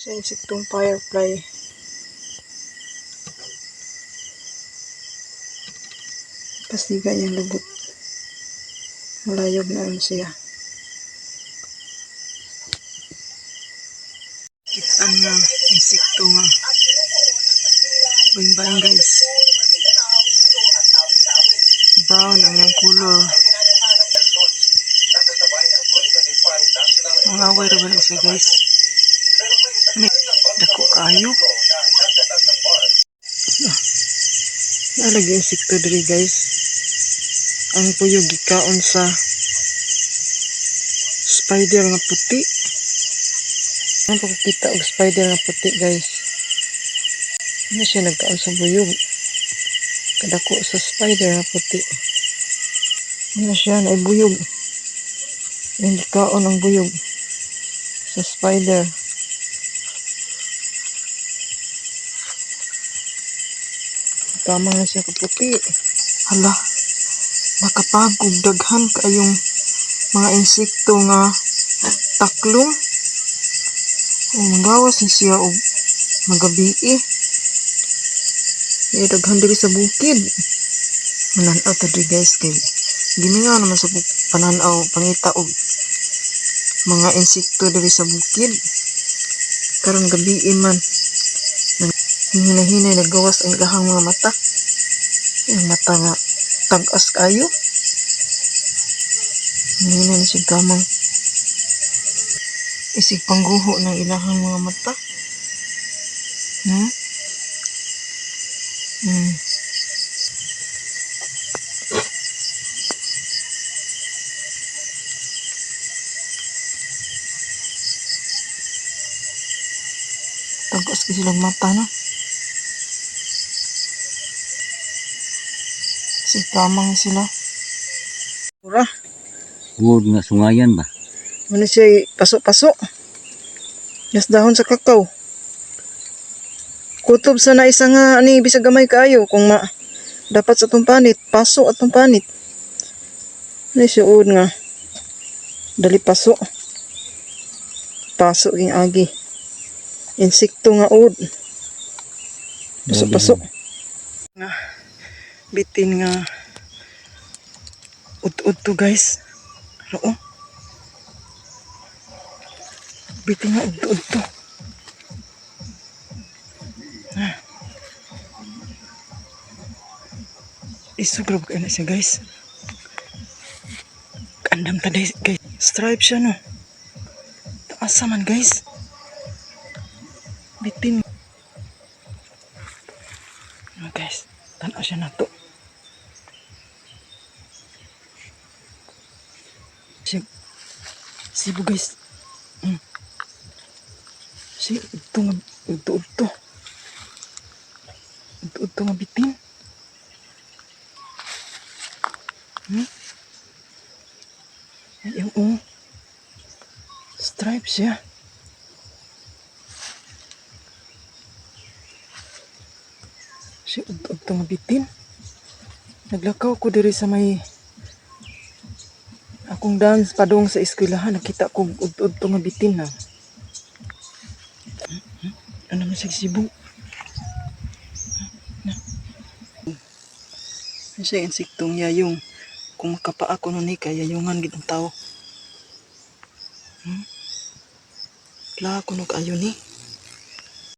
Sa insektong firefly. Pasiga niyang lubot. Malayog na rin siya. Kitaan nga insekto nga baing-baing, guys. Brown ang iyang color. Mga away ra ba na siya, guys? Ani, dako kaayo. Ah, naa lagi insekto diri, guys. Ang buyog gikaon sa spider nga puti. Ano pa kita og spider nga puti, guys? Ano siya nagkaon sa buyog? Kadako sa spider nga puti. Ano siya na buyog? Yung gikaon ang buyog sa spider. Tama na siya kaputi. Hala, nakapagog daghan kaayong mga insekto nga taklong. O manggawas ni siya og magabii. Kaya daghan diri sa bukid. Mananaw ta diri, guys, kay gimingaw naman sa pananaw pangita og mga insekto diri sa bukid. Karon gabii man. Hinay-hinay nagawas ang ilahang mga mata. Ang mata nga tag-as kaayo. Hinay na siya gamang. Isig pangguho ng ilahang mga mata. Tag-as kasi silang mata, no? Isig kamang sila. Ura, Huwag nga sungayan ba? ano siya paso-paso. Yas dahon sa kakao. Kutob sa na isa nga ani bisag gamay kaayo kung ma dapat sa atong panit, paso atong panit. Ano siya uod nga dali paso. Paso ging agi. Insekto nga uod. Paso-paso. Nga bitin nga ud-ud to, guys. Oo. Bitin nga ud-ud to. Ah. Isog ra ba na siya, guys? Kandam ta guys. Stripe siya, no. Taas man, guys. Bitin. Ah, guys, tanaw siya nato. Siya. Sibo, guys. Si ito nga ito ito. Ito ito nga bitin. Ay, yung oh. Stripe siya. Si ito ito nga bitin. Naglakaw ko diri sa may akong dance padung sa eskwelahan, nakita ko ud-ud nga bitin na. Ano man siya sibo? Na. Ano siya insektong yayong. Kung makapaa ko nun kay yayungan gid ang tao. La kuno kaayo ni.